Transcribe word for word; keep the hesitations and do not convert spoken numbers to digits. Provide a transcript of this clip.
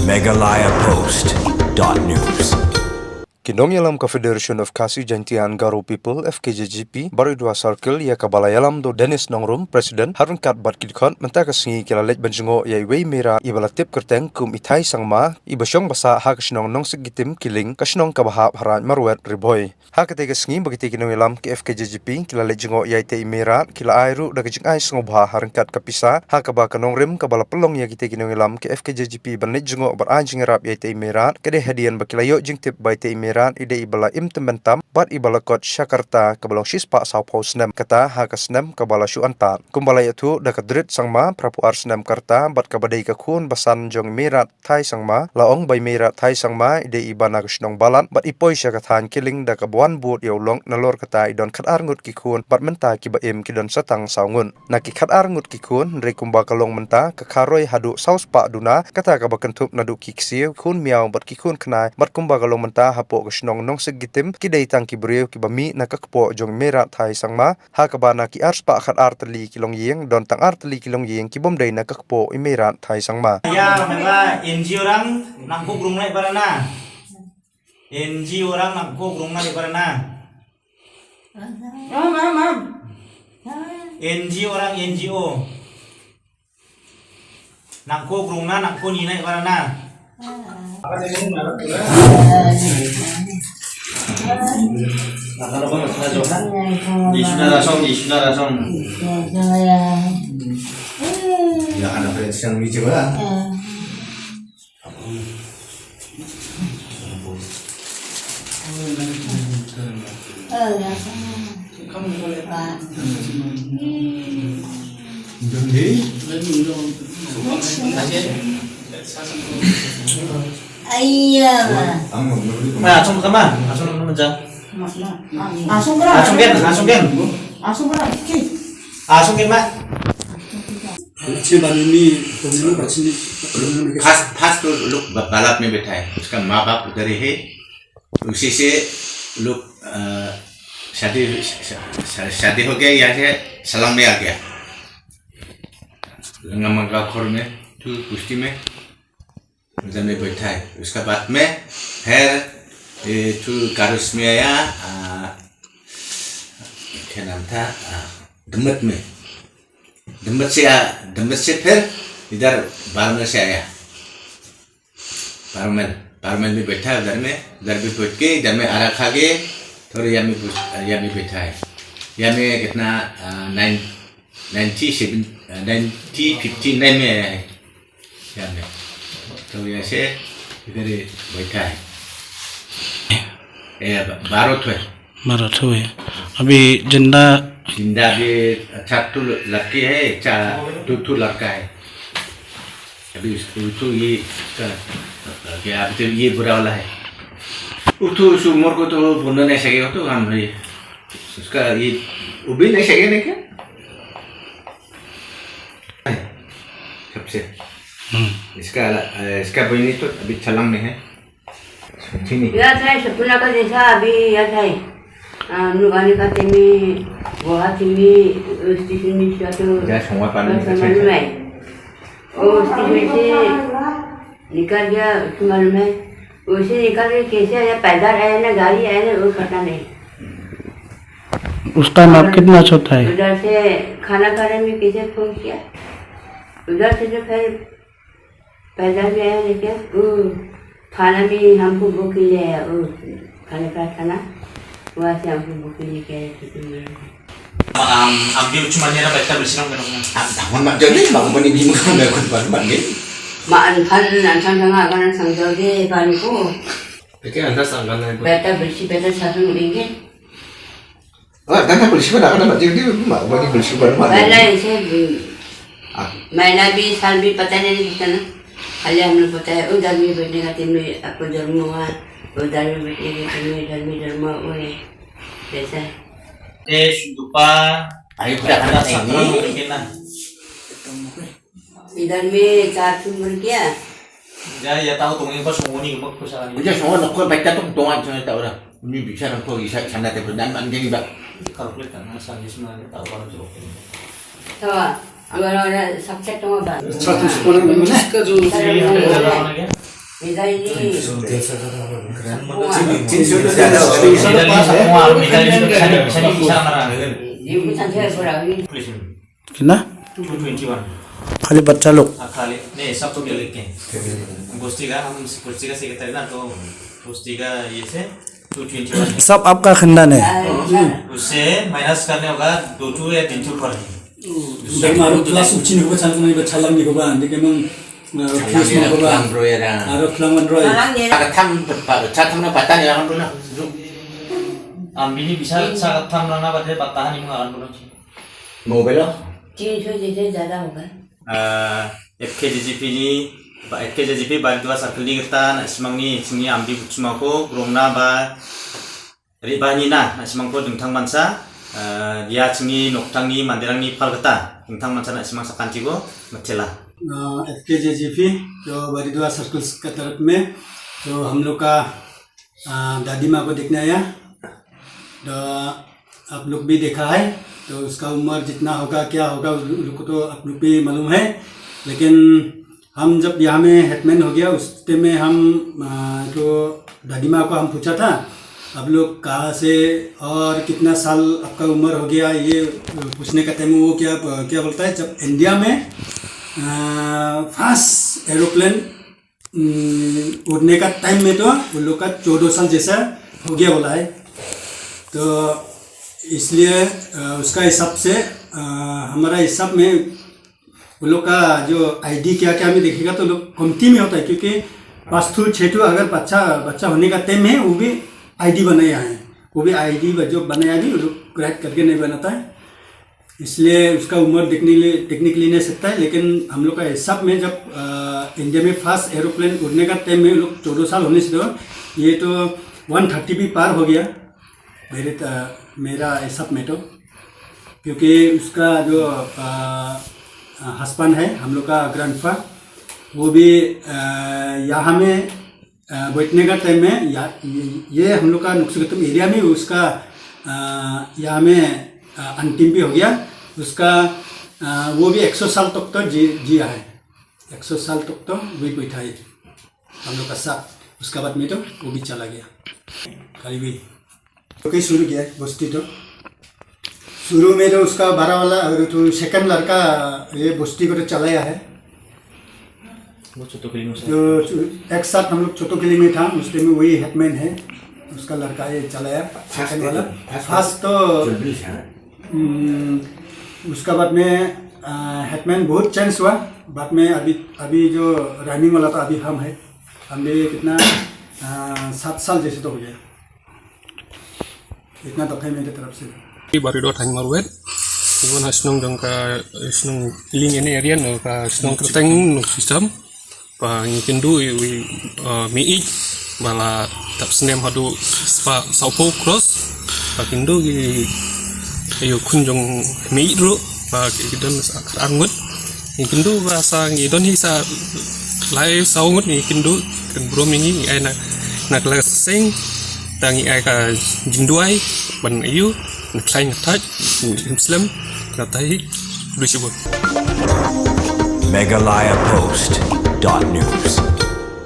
Meghalaya Post dot news. Ki nongïalam ka Federation of Khasi Jaintia and Garo People, F K J G P, Baroiduwa Circle, ïa kaba la ïalam da u Dennis Nongrum, President, ha ryngkat bad ki dkhot, mynta ka sngi ki la leit ban jngoh ïa iwei i mei rat iba la tip kyrteng kum i Thai Sangma, iba shong basa ha ka shnong Nongsik Gitim Kiling, ka shnong kaba hap ha Raid Marwet, Ri Bhoi. Ha katei ka sngi ba kitei ki nongïalam ka F K J G P ki la leit jngoh ïa itei i mei rat, ki la ai ruh da ka jingai sngewbha ha ryngkat ka pisa, ha kaba ka nongrim kaba la pynlong ïa kitei ki nongïalam ka F K J G P ban leit jngoh bad ai jingïarap ïa itei i mei rat, ka dei hadien ba ki la ïoh jingtip ba itei i mei rat i dei iba la im tymmen tam bad iba la kot sha ka rta kaba long shispah sawphew snem, kata ha ka snem kaba la shu antad. Kumba la ïathuh da ka Drit Sangma, phraphew ar snem ka rta, bad kaba dei ka khun basan jong i mei rat Thai Sangma, la ong ba i mei rat Thai Sangma i dei iba na ka shnong Balat bad i poi sha ka thaiñ Kiling da kaba wan bud ïa u lok, nalor kata i don khatar ngut ki khun bad mynta kiba im ki don sa tang saw ngut. Na ki khatar ngut ki khun, hynrei kumba ka long mynta ka kharoi haduh sawspah duna, kata kaba kynthup naduh ki ksiew, khun miaw bad ki khun khnai, bad kumba ka long mynta hapoh ka shnong Nongsik Gitim ki dei tang ki briew kiba mih na ka kpoh jong i mei rat Thai Sangma, ha kaba na ki arspah khatar tylli ki longïing, don tang ar tylli ki longïing ki bym dei na ka kpoh i mei rat Thai Sangma. Ya, mela, N G O orang nak kuk rung naik barana. N G O orang nak kuk rung naik barana. Mam, mam, mam. N G O orang N G O. Nangko grungna, nangko nina ibarana. Di suna rasong, di suna rasong. Ya, anak yang bisa. Aiya. Nah, asung kama, asung kama ja. Asung kama. Asung ken, asung ken. Asung kama. Asung ken, ma. First, first तो लोग ब-, बालाप में बैठा है, उसका माँ बाप उधर ही है, उसी से लोग, अ, शादी, श-, श-, शादी हो गया, यहाँ से सलाम में आ गया, लंगा मंगा खोर में, तू कुश्ती में। उधर में बैठा है। उसका बाद में फिर ये तू गारुस में आया, आ, क्या नाम था? आ, दम्मत में। दम्मत से आ, दम्मत से फिर इधर बारमेर से आया। बारमेर, बारमेर में बैठा है उधर में, उधर भी बैठ के, इधर में आरा खा के, थोड़ा यहाँ में बैठ-, यहाँ में बैठा है। यहाँ में कितना, आ, नाइन, नाइन्टी सेवन, आ, नाइन्टी फिफ्टी नाइन में आया है। यहाँ में। तो यहाँ से इधर ही बैठा है। ये ब-, बारह ठो है। बारह ठो है। अभी जिंदा? जिंदा अभी चार ठो ल-, लड़की है, चार, दो ठो लड़का है। अभी इस-, वो तो ये इसका, क्या, अभी तो ये बूढ़ा वाला है। वो तो उस उम्र को तो बोलना नहीं सकेगा, तो हम ये, उसका ये, वो भी नहीं सकेगा क्या? सबसे। हम्म। इसका, अ, इसका बहनी तो अभी छलांग में है। सुनती नहीं। याद है, सपना का जैसा अभी याद है। आ, हम लोग आने का time में, गुवाहाटी में, स्टेशन में तो जा, सोमवार पानी में बस मालूम है। वो स्टेशन से निकल गया, उसको मालूम है। उसे निकल के कैसे आया, पैदल आया ना, गाड़ी आया ना, वो पता नहीं। उस टाइम आप कितना छोटा है? उधर से खाना खाने में कैसे फोन किया, उधर से जो फिर पैदल भी आया लेके, वो थाना में हमको बुक के ले आया, वो खाने का थाना, वहाँ से हमको बुक के लेके आया। Am, am dia cuma nyera baita bersih nang kenok na. Am, tahun mak jadi, mak bani bini mak mak mak ni. Mak an pan, an pan sama, kan sang jadi pan ko. Oke, anda sangkan lah, Bu. Baita bersih, baita satu ringgit. Ah, dah, dah, polisi mana? Ada mak jadi, mak bani polisi mana? Baila, इसे, हम्म, ah, महीना भी, साल भी पता नहीं लगता ना। खाली हम लोग पता है, उधर भी बैठने का time में आपको जन्म हुआ, उधर भी बैठने का time में इधर भी जन्म हुआ, वो है। Biasa. Eh, shudupa. Ayo, kita anak ini. Idan me ta tu berkia. Ya, ya tahu tu ni pas ngoni ke mak kusalah ni. Udah semua nak kau baca tu tuan saya tak orang. Ini bicara kau isai sana tak berdan anjing bak. Kalau kita nak sang di sana tahu orang tu. Tahu. Orang orang subject tu apa? Satu sekolah English ke tu? Saya ada orang lagi. Idan ini. Idan ini. Idan ini. Idan ini. खाली बच्चा लोग। हाँ, खाली, नहीं, सब तो मिल के। गोष्ठी का, हम गोष्ठी का सेक्रेटरी ना, तो गोष्ठी का ये से टू ट्वेंटी वन। सब आपका खानदान है? उससे माइनस करने होगा, दो टू या तीन टू पर। Dak ma aro class uchin ko ba chan ko ba chan lang ni ko ba, andi ke mang, uh, class ma ko ba. Aro klang wan roi. Ka tham pa, cha tham na patan ya kan tu na. Am bini bisa cha tham na na ba de patan ni ma kan tu na. Mobile lo? तीन सौ जैसे ज्यादा होगा। Uh, F K J G P ni, ba F K J G P Baridua Circle ni kata na simang ni, sini ambi buchuma ko, grong na ba, ri ba ni na, na simang ko dengtang mansa, uh, dia sini noktang ni, mandirang ni pal kata, dengtang mansa na simang sakan tigo, matela. Uh, F K J G P, जो बारिदुआ सर्कल का तरफ में, तो हम लोग का आ, दादी माँ को देखने आया। तो आप लोग भी देखा है, तो उसका उम्र जितना होगा, क्या होगा, उन लोग को तो आप लोग भी मालूम है। लेकिन हम जब यहाँ में हेडमैन हो गया, उस टाइम में हम, आ, तो दादी माँ को हम पूछा था, "आप लोग कहाँ से और कितना साल आपका उम्र हो गया?" ये पूछने का टाइम में वो क्या, क्या बोलता है, जब इंडिया में, आ, फर्स्ट एरोप्लेन उम, उड़ने का टाइम में तो उन लोग का चौदह साल जैसा हो गया बोला है। तो इसलिए, अ, उसका हिसाब से, अ, हमारा हिसाब में उन लोग का जो आईडी क्या क्या में देखेगा तो लोग कमती में होता है, क्योंकि पाँच ठो, छः ठो अगर बच्चा, बच्चा होने का टाइम है, वो भी आईडी बनाया है, वो भी आईडी ब-, जो बनाया भी वो लोग क्रिएट करके नहीं बनाता है। इसलिए उसका उम्र देखने लिए, टेक्निकली नहीं सकता है, लेकिन हम लोग का हिसाब में जब, अ, इंडिया में फर्स्ट एरोप्लेन उड़ने का टाइम में लोग चौदह साल होने से तो ये तो वन थर्टी भी पार हो गया मेरे त-, मेरा हिसाब में तो, क्योंकि उसका जो, अ, अ, हस्बैंड है, हम लोग का ग्रैंडपा, वो भी, अ, यहाँ में अ, बैठने का टाइम में या, ये, ये हम लोग का नुक्सुगतम एरिया में उसका, अ, यहाँ में, अ, अंतिम भी हो गया। उसका, अ, वो भी एक सौ साल तक तो जी, जिया है। एक सौ साल तक तो वही बैठा है हम लोग का साथ। उसका बाद में तो वो भी चला गया। खाली भी। ओके, शुरू किया है बस्ती तो। शुरू में तो उसका बड़ा वाला, और तो सेकंड लड़का ये बस्ती को तो चलाया है। वो छोटो किलिंग में। जो एक साथ हम लोग छोटो किलिंग में था, उस टाइम में वही हेडमैन है, उसका लड़का ये चलाया, सेकंड वाला। फर्स्ट तो, हम्म, उसका बाद में, आ, हेडमैन बहुत चेंज हुआ। बाद में अभी, अभी जो रनिंग वाला था, अभी हम है, हम भी कितना, आ, सात साल जैसे तो हो गया। इतना तो है मेरे तरफ से। Baridua Thaiñ Marwet, iwan ha shnong jong ka, shnong Kiling area, no ka shnong Kyrteng, no system. Ba ngi kynduh ïa u, uh, mei ïeit ba la dap snem haduh spah sawphew cross. Ba kynduh ïa u khun jong mei ïeit ruh ba ki don sa khatar ngut. Ngi kynduh ba sa ngi don hi sa lai saw ngut ngi kynduh kan burom ïa ngi, ngi ai na, na ka la seng. Tang ngi ai ka jingduwai ban ïa u na khlaiñ na thait, Muslim na thait. Khublei shibun. Meghalaya Post dot news.